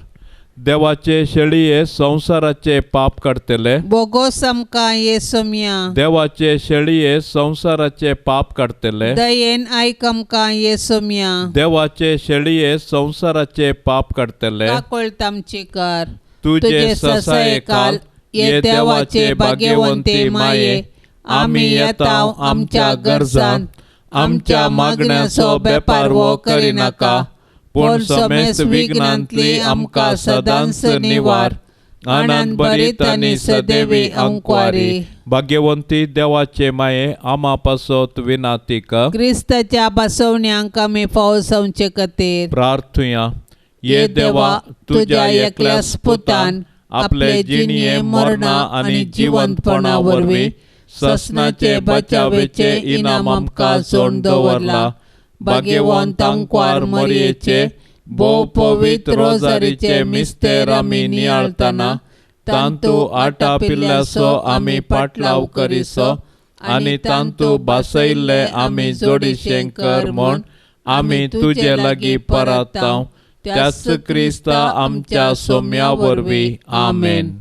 देवाचे शेळये संवसाराचे पाप काडटले बोगोस आमकां येसोमया देवाचे शेळये संवसाराचे पाप काडटले दयेन आयक आमकां येसोमया देवाचे शेळये संवसाराचे पाप काडटले काकळत आमची कर। तुजे ससायेखाल ये देवाचे भाग्यवंती माये आमी येता आमच्या गरजान आमच्या मागण्याचो बेपार हो करिनाका पूण समेस्त विघ्नांतली आमकां सदांच निवार। आनंद भरीत आनी सदैवी अंक्वारी। भाग्यवंती देवाचे माये आमा पासत विनाती कर। क्रिस्ताच्या बसवण्यांक आमी फावो जावचे खातीर प्रार्थुया। ये देवा तुज्या एकल्या पुतान आपले जिणये मरणा आनी जिवंतपणा वरवीं ससनाचे बचावेचे इनाम आमकां जोडून दवरला। भाग्यवंत अंक्वार मरयेचे भोव पवित्र रोजारीचे मिस्तेर आमी नियाळतना तांतू आटापिल्ल्याचो आमी पाटलाव करिसो आनी तांतू भासयल्ले आमी जोडीशें कर म्हूण आमी तुजे लागीं परतांव त्याच क्रिस्ता आमच्या सोम्या वरवीं आमेन।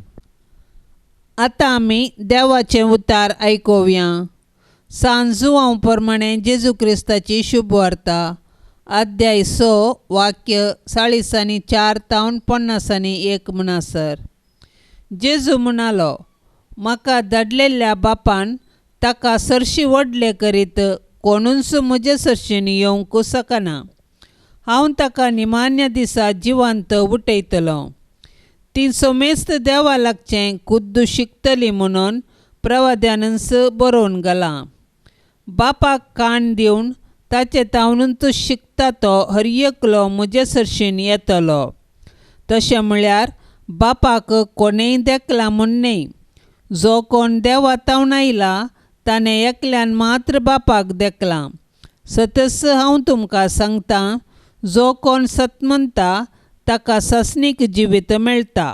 आतां आमी देवाचें उतार आयकुया। सांजुआंव प्रमाणे जेजू क्रिस्ताची शुभवार्ता अध्याय 6 वाक्य 44 तावन 51 म्हणसर जेजू म्हणालो म्हाका धाडलेल्या बापान ताका सरशी व्हडले करीत कोणूच म्हजे सरशीन येवंक शकना। हांव ताका निमान्य दिसा जिवंत उठयतलो। ती समेस्त देवा लागचें खुद्द शिकतली म्हणून प्रवाद्यानच बरोवन घालां। बापाक कान दिवन ताचे तावनूच शिकता तो हर एकलो म्हजे सरशीन येतलो। तशें म्हळ्यार बापाक कोणेय देखला म्हूण न्हय, जो कोण देवा तावन आयला ताणें एकल्यान मात्र बापाक देखला। सतस हांव तुमकां सांगता जो कोण सत म्हणटा ताका सासणीक जिवीत मेळटा।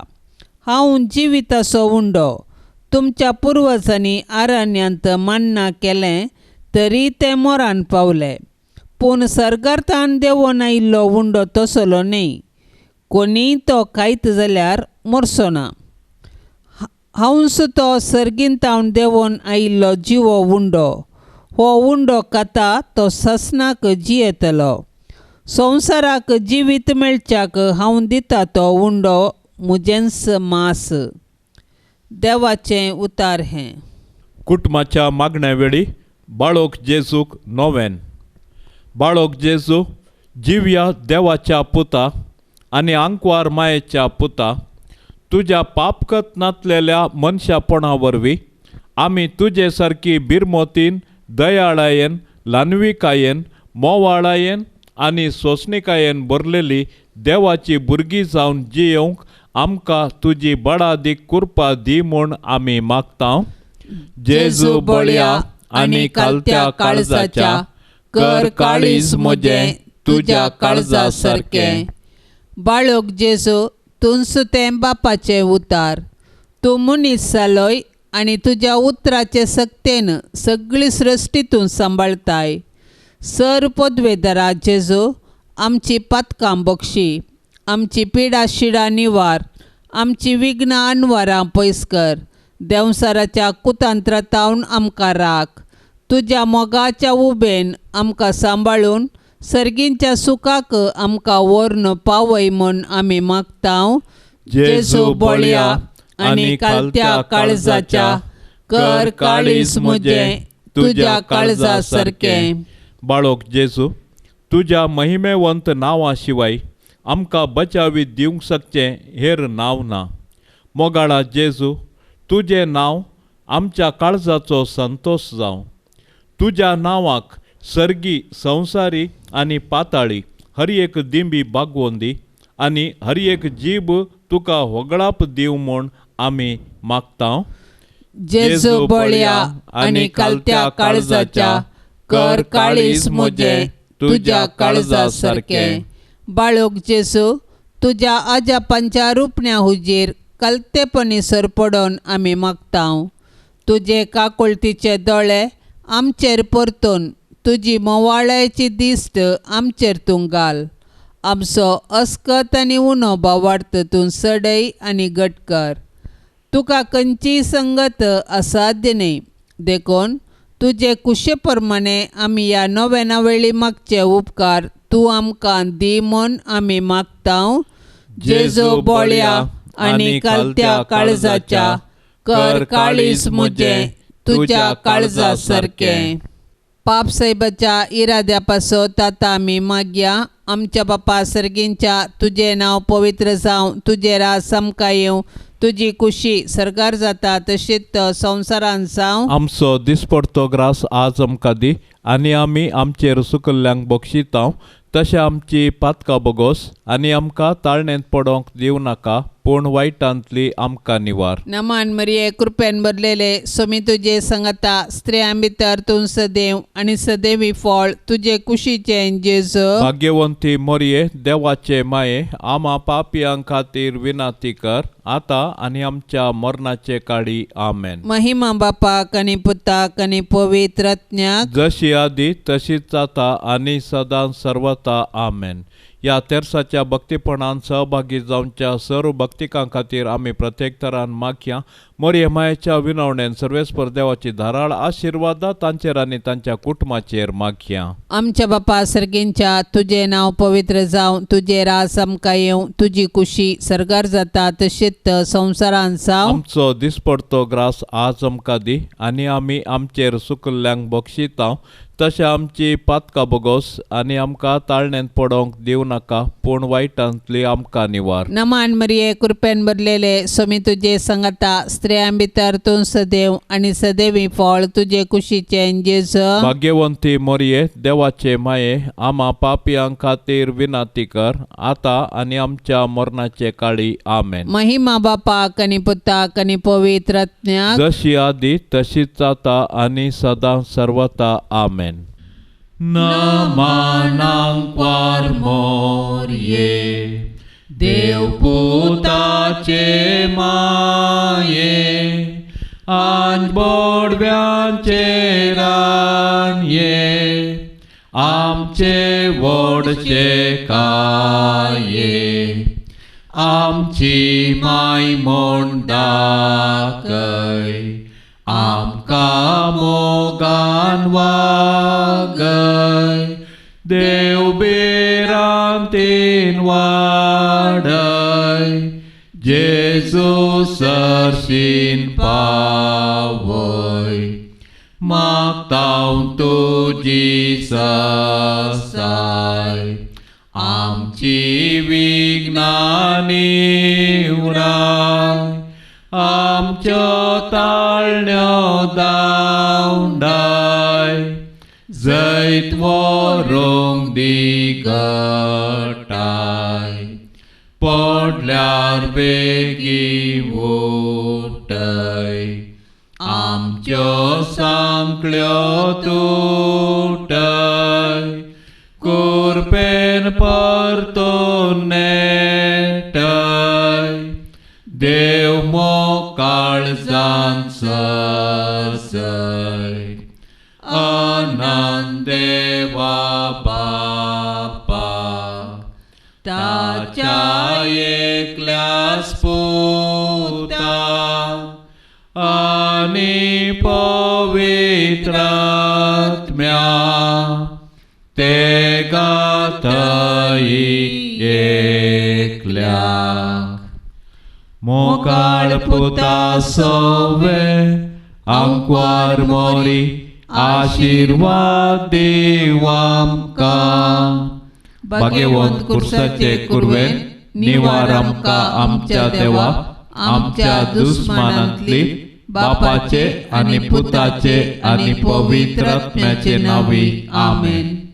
हांव जिविताचो उंडो। तुमच्या पुर्वजांनी आरण्यांत मान्ना केलें तरी ते मोरान पावले, पूण सर्गांतल्यान देंवून आयिल्लो उंडो तसलो न्हय। कोणीय तो खायत जाल्यार मरचो ना। हांवूच तो सर्गींतावन देंवोन आयिल्लो जिवो उंडो. हो उंडो खाता तो ससनाक जियेतलो. संवसाराक जिवीत मेळच्याक हांव दिता तो उंडो म्हजेंच मांस. देवाचें उतार हें. कुटुंबाच्या मागण्या वेळी बाळोक जेजूक नोवेन. बाळोक जेजू जिव्या देवाच्या पुता आनी आंकवार मायेच्या पुता, तुज्या पापकत नातलेल्या मनशापणा वरवीं आमी तुजे सारकी बिरमोतीन, दयाळायेन, ल्हानविकायेन, मोवाळायेन आनी सोंसणिकायेन भरलेली देवाची भुरगीं जावन जियेवंक आमकां तुजी बडादीक कृपा दी म्हूण आमी मागता. जेजू बळया आनी कालत्या काळजाच्या, कर काळीज म्हजें तुज्या काळजा सारकें. बाळोक जेजू, तूंच तें बापाचें उतार. तूं मनीस जालोय आनी तुज्या उतराचे सक्तेन सगळी सृश्टी तूं सांबाळताय. सर पदवेदारा जेजू, आमची पातकां बक्षी, आमची पिडा शिडा निवार, आमची विघ्नां अनवारां पयस कर. देंवसाराच्या कुतांत्रातावन आमकां राख. तुज्या मोगाच्या उबेन आमकां सांबाळून सर्गींच्या सुखाक आमकां व्हरून पावय म्हूण आमी मागता. जेजू बळया आनी कालत्या काळजाच्या, कर काळीज म्हजें तुज्या काळजा सारकें. बाळोक जेजू, तुज्या महिमेवंत नांवा शिवाय आमकां बचावी दिवंक शकचें हेर नांव ना. मोगाळा जेजू, तुजें नांव आमच्या काळजाचो संतोश जावं. तुज्या नांवाक सर्गी, संवसारी आनी पाताळी हर एक दिंबी बागवोन दी आनी हर एक जीब तुका होगळाप दिवं म्हूण आमी मागता. जेजू बळया आनी कालत्या काळजाच्या, कर काळीज म्हजें तुज्या काळजा सारकें. बाळोक जेजू, तुज्या आजापांच्या रुपण्या हुजीर कलतेपणी सरपडोन आमी मागता. तुजे काकुळतीचे दोळे आमचेर परतून तुजी मोवाळ्याची दिश्ट आमचेर तूं घाल. आमचो अस्कत आनी उणो बावार्थ तूं सडय आनी घट कर. तुका खंयचीय संगत असाध्य न्हय, देखून तुजे कुशे प्रमाणे आमी ह्या नव्याना वेळी मागचे उपकार तूं आमकां दी म्हूण आमी मागता. जेजू बळया आनी कालत्या काळजाच्या, कर काळीज म्हजें तुज्या काळजा सारकें. पाप साहेबाच्या इराद्या पासत आतां आमी मागया. आमच्या बापा सर्गींच्या, तुजें नांव पवित्र जावं, तुजें राज आमकां येवं, तुजी कुशी सरकार जाता तशीच संवसारान जावं. आमचो दिसपडतो ग्रास आज आमकां दी आनी आमी आमचेर सुकल्ल्यांक बक्षिता तशें आमची पातकां बोगोस आनी आमकां ताळणेंत पडोंक दिवं नाका, पूण वायटांतली आमकां निवार. नमान मरिये, कृपेन भरलेले, स्वामी तुजे संगता, स्त्रियां भितर तूं सदैव आनी सदैवी फळ तुजे कुशीचें जेजू. भाग्यवंती मरिये, देवाचे माये, आमा पापयां खातीर विनंती कर आतां आनी आमच्या मरणाचे काळी. आमेन. महिमा बापाक आनी पुताक आनी पवित्र आत्म्याक, जशी आदी तशीच जाता आनी सदां सर्वता. आमेन. ह्या तेर्साच्या भक्तीपणान सहभागी जावच्या सर्व भक्तिकां खातीर आमी प्रत्येक तरान मागया. मोरये मायेच्या विनवणेन सर्वेस्पर देवाची धाराळ आशिर्वादा तांचेर आनी तांच्या कुटुंबाचेर मागया. आमच्या बापा सर्गींच्या, तुजें नांव पवित्र जावं, तुजें राज आमकां येवं, तुजी कुशी सर्गार जाता तशीच संवसारान जावं. आमचो दिसपडतो ग्रास आज आमकां दी आनी आमी आमचेर सुकल्ल्यांक बक्षिता तशें आमची पातकां बोगोस आनी आमकां ताळणेंत पडोंक दिवं नाका, पूण वायटांतली आमकां निवार. नमान मरिये, कृपेन भरलेले, स्वामी तुजे संगता, स्त्रियां भितर तूं सदैव आनी सदैवी फळ तुजे कुशीचें जेजू. भाग्यवंती मरिये, देवाचे माये, आमा पापयां खातीर विनंती कर आतां आनी आमच्या मरणाचे काळी. आमेन. महिमा बापाक आनी पुताक आनी पवित्र आत्म्याक, जशी आदी तशीच जाता आनी सदां सर्वता. आमेन. नमनांकवार मोरये, देवपुताचे माये, आनी बोडव्यांचे रानये, आमचे व्हडशे काये, आमची माय म्हूण दाखय आमकां मोगान वागय देव भिरांतीन वाडय जेजू सरशीन पावय मागता तुजी साय आमची विघ्नां निवराय आमच्यो ताळण्यो धांवडाय जैत व्हरूंक दी घटाय पडल्यार बेगी उठय आमच्यो सांकळ्यो तुटय कुरपेन परतून नेटय देव मोग काळजान सजय अनंत देवा बापा ताच्या एकल्याच पुता आनी पवित्र आत्म्या तेगांतय एकल्याक मोगाळ पुता सवे आंकवार मोरी आशिर्वाद दीव आमकां भाग्यवंत खुर्साचे कुरवेन निवार आमकां आमच्या देवा आमच्या दुस्मानांतली बापाचे आनी पुताचे आनी पवित्र आत्म्याचे नांवी आमेन.